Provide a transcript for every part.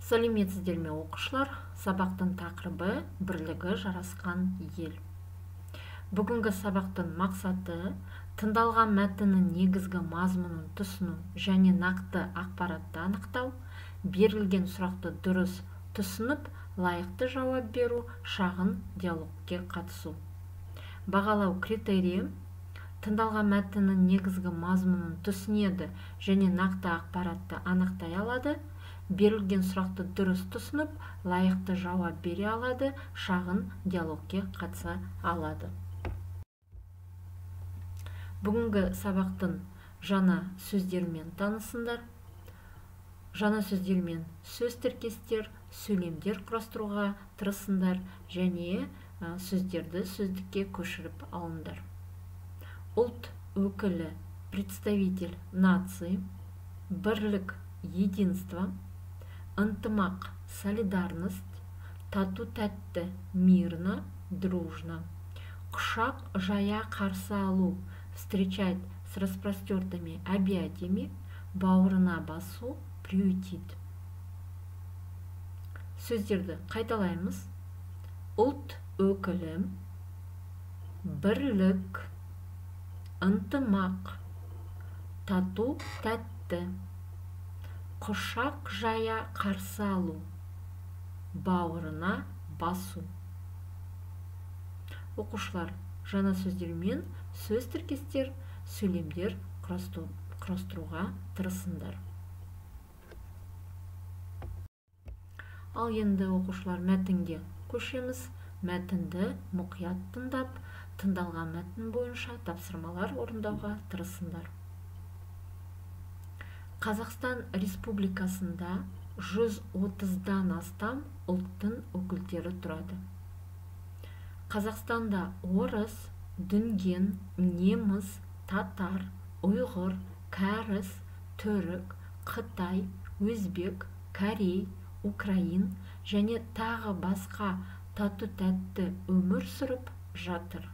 Сәлеметсіздер ме, оқушылар? Сабақтың тақырыбы бірлігі жарасқан ел. Бүгінгі сабақтың мақсаты тыңдалған мәтіннің негізгі мазмұнын түсіну және нақты ақпаратты анықтау, берілген сұрақты дұрыс түсініп, лайықты жауап беру, шағын диалогке қатысу. Бағалау критерийі: тыңдалған мәтіннің негізгі мазмұнын түсінеді және нақты ақпаратты анықтай алады, берілген сұрақты дұрыс түсініп, лайықты жауап бере алады, шағын диалогке қатыса алады. Бүгінгі сабақтың жаңа сөздерімен танысыңдар. Жаңа сөздермен сөз тіркестер, сөйлемдер құрастыруға тырысыңдар және сөздерді сөздікке көшіріп алыңдар. Ұлт өкілі, представитель нации, бірлік, единство, ынтымақ, солидарность, тату-тәтті, мирно, дружно, құшақ жая қарсы алу, встречать с распростертыми объятиями, бауырына басу, приютить. Сөздерді қайталаймыз. Ұлт өкілі, бірлік, ынтымақ, тату-тәтті, құшақ жая қарсы алу, бауырына басу. Оқушылар, жаңа сөздермен сөз тіркестер, сөйлемдер құрастыруға тырысыңдар. Ал енді, оқушылар, мәтінге көшеміз. Мәтінді мұқият тыңдап, тыңдалған мәтін бойынша тапсырмалар орындауға тырысыңдар. Қазақстан Республикасында 130-дан астам ұлттың өкілдері тұрады. Қазақстанда орыс, дүнген, неміс, татар, ұйғыр, кәріс, түрік, қытай, өзбек, корей, украин және тағы басқа тату-тәтті өмір сүріп жатыр.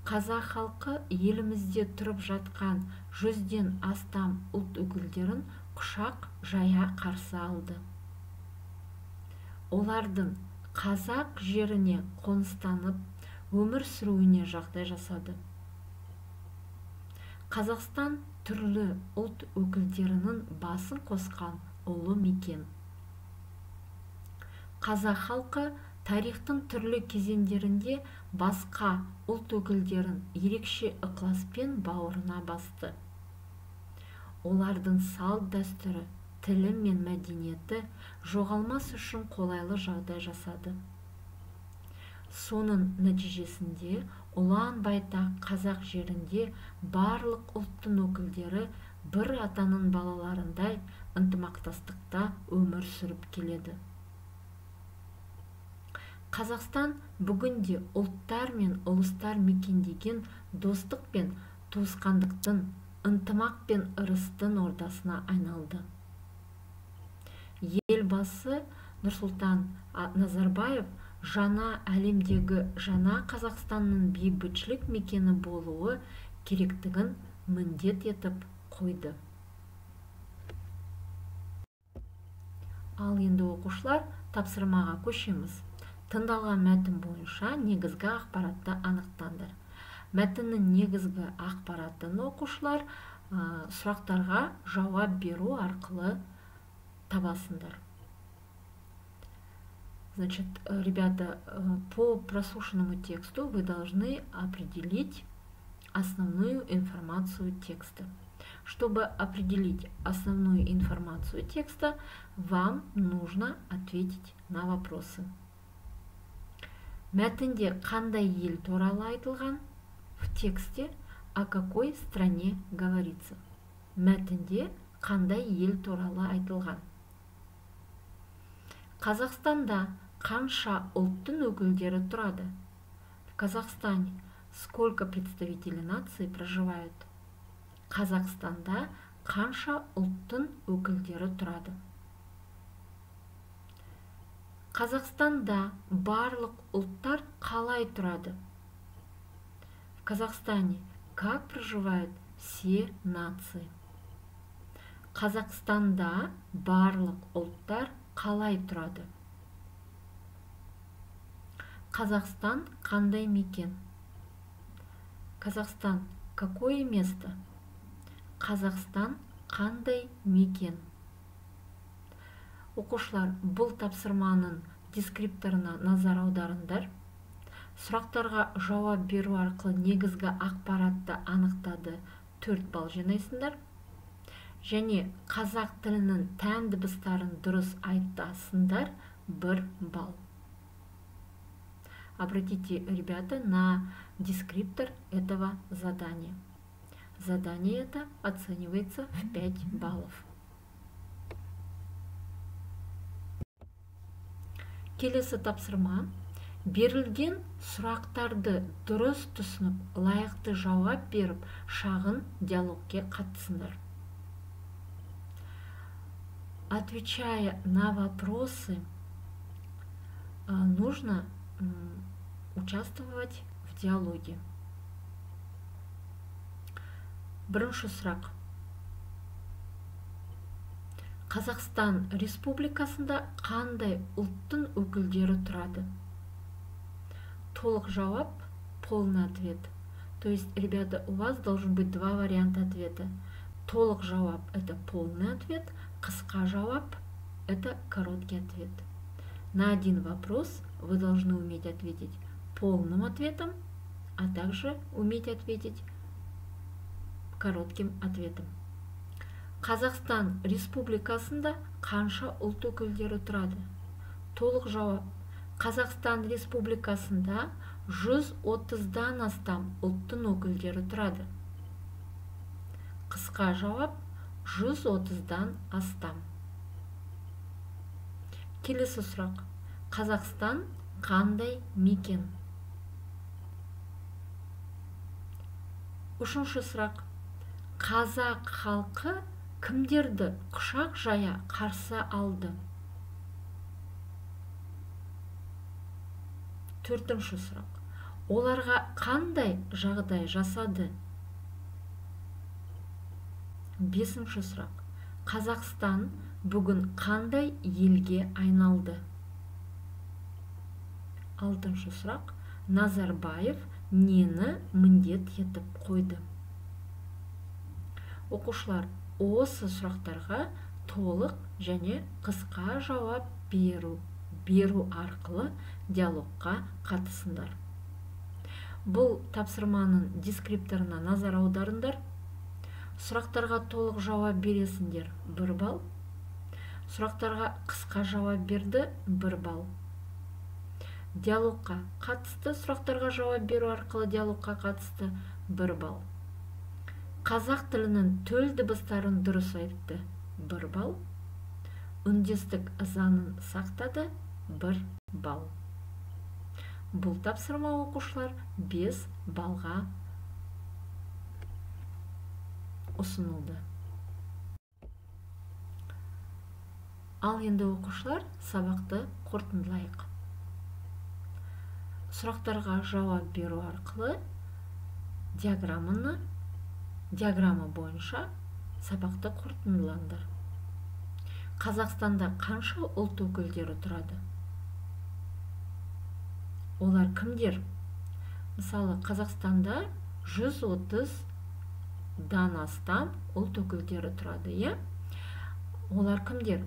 Қазақ халқы елімізде тұрып жатқан 100-ден астам ұлт өкілдерін құшақ жая қарсы алды. Олардың қазақ жеріне қоныстанып, өмір сүруіне жағдай жасады. Қазақстан түрлі ұлт өкілдерінің басын қосқан ұлы мекен. Қазақ халқы тарихтың түрлі кезеңдерінде басқа ұлт өкілдерін ерекше ықыласпен бауырына басты. Олардың салт-дәстүрі, тілі мен мәдениеті жоғалмас үшін қолайлы жағдай жасады. Соның нәтижесінде ұлан-байтақ қазақ жерінде барлық ұлттың өкілдері бір атаның балаларындай ынтымақтастықта өмір сүріп келеді. Қазақстан бүгінде ұлттар мен ұлыстар мекендеген достық пен туысқандықтың, ынтымақ пен ырыстың ордасына айналды. Елбасы Нұрсұлтан Назарбаев жаңа әлемдегі жаңа Қазақстанның бейбітшілік мекені болуы керектігін міндет етіп қойды. Ал енді, оқушылар, тапсырмаға көшеміз. Тыңдалған мәтін бойынша негізгі ақпаратты анықтаңдар. Мәтіннің негізгі ақпаратын, оқушылар, сұрақтарға жауап беру арқылы табасыңдар. Значит, ребята, по прослушанному тексту вы должны определить основную информацию текста. Чтобы определить основную информацию текста, вам нужно ответить на вопросы. Мәтінде қандай ел туралы айтылған? В тексте о какой стране говорится? Мәтінде қандай ел туралы айтылған? Қазақстанда қанша ұлттың өкілдері тұрады? В Казахстане сколько представителей нации проживают? Қазақстанда қанша ұлттың өкілдері тұрады? Қазақстанда барлық ұлттар қалай тұрады? В Казахстане как проживают все нации? Қазақстанда барлық ұлттар қалай тұрады? Қазақстан қандай мекен? Казахстан какое место? Қазақстан қандай мекен? Оқушылар, бұл тапсырманың дескрипторына назар аударыңдар. Сұрақтарға жауап беру арқылы негізгі ақпаратты анықтады, 4 балл жинайсыңдар. Және қазақ тілінің тән дыбыстарын дұрыс айтасыңдар, 1 балл. Обратите, ребята, на дескриптор этого задания. Задание это оценивается в 5 баллов. Келесі тапсырма. Берілген сұрақтарды дұрыс түсініп, лайықты жауап беріп, шағын диалогке қатысыңдар. Отвечая на вопросы, нужно участвовать в диалоге. Бірінші сұрақ. Қазақстан Республикасында қандай ұлттың өкілдері тұрады? Толық жауап, полный ответ. То есть, ребята, у вас должен быть два варианта ответа. Толық жауап – это полный ответ, қысқа жауап – это короткий ответ. На один вопрос вы должны уметь ответить полным ответом, а также уметь ответить коротким ответом. Қазақстан Республикасында қанша ұлт өкілдері тұрады? Толық жауап. Қазақстан Республикасында 130-дан астам ұлттың өкілдері тұрады. Қысқа жауап 130-дан астам. Келесі сұрақ. Қазақстан қандай мекен? Үшінші сұрақ. Қазақ халқы кімдерді құшақ жая қарсы алды? Төртінші сұрақ. Оларға қандай жағдай жасады? Бесінші сұрақ. Қазақстан бүгін қандай елге айналды? Алтыншы сұрақ. Назарбаев нені міндет етіп қойды? Оқушылар, осы сұрақтарға толық және қысқа жауап беру арқылы диалогқа қатысыңдар. Бұл тапсырманың дескрипторына назар аударыңдар. Сұрақтарға толық жауап бересіңдер 1 балл. Сұрақтарға қысқа жауап берді 1 балл. Диалогқа қатысты сұрақтарға жауап беру арқылы диалогқа қатысты 1 балл. Қазақ тілінің төл дыбыстарын дұрыс айтты 1 балл. Үндестік заңын сақтады 1 балл. Бұл тапсырма оқушылар 5 балға ұсынылды. Ал енді оқушылар, сабақты қорытындылайық. Сұрақтарға жауап беру арқылы диаграмма бойынша сабақты қорытындылаңдар. Қазақстанда қанша ұлт өкілдері тұрады? Олар кімдер? Мысалы, Қазақстанда 130-дан астам ұлт өкілдері тұрады, иә? Олар кімдер?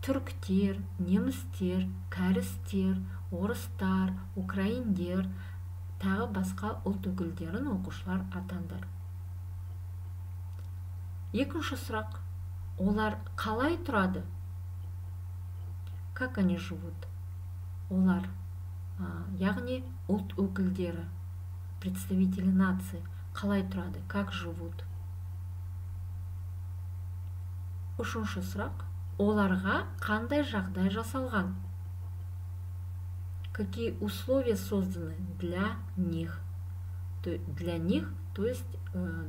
Түріктер, немістер, кәрістер, орыстар, украиндер, тағы басқа ұлт өкілдерін оқушылар атаңдар. Екінші сұрақ. Олар қалай тұрады? Как они живут? Олар, яғни ұлт өкілдері, представители нации, қалай тұрады? Как живут? Үшінші сұрақ. Оларға қандай жағдай жасалған? Какие условия созданы для них? Для них, то есть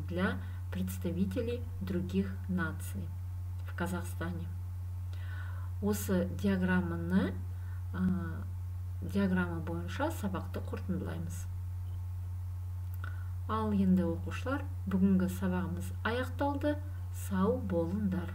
для представителей других наций в Казахстане. Осы диаграмма бойынша сабақты қорытындылаймыз. Ал енді оқушылар, бүгінгі сабағымыз аяқталды. Сау болыңдар.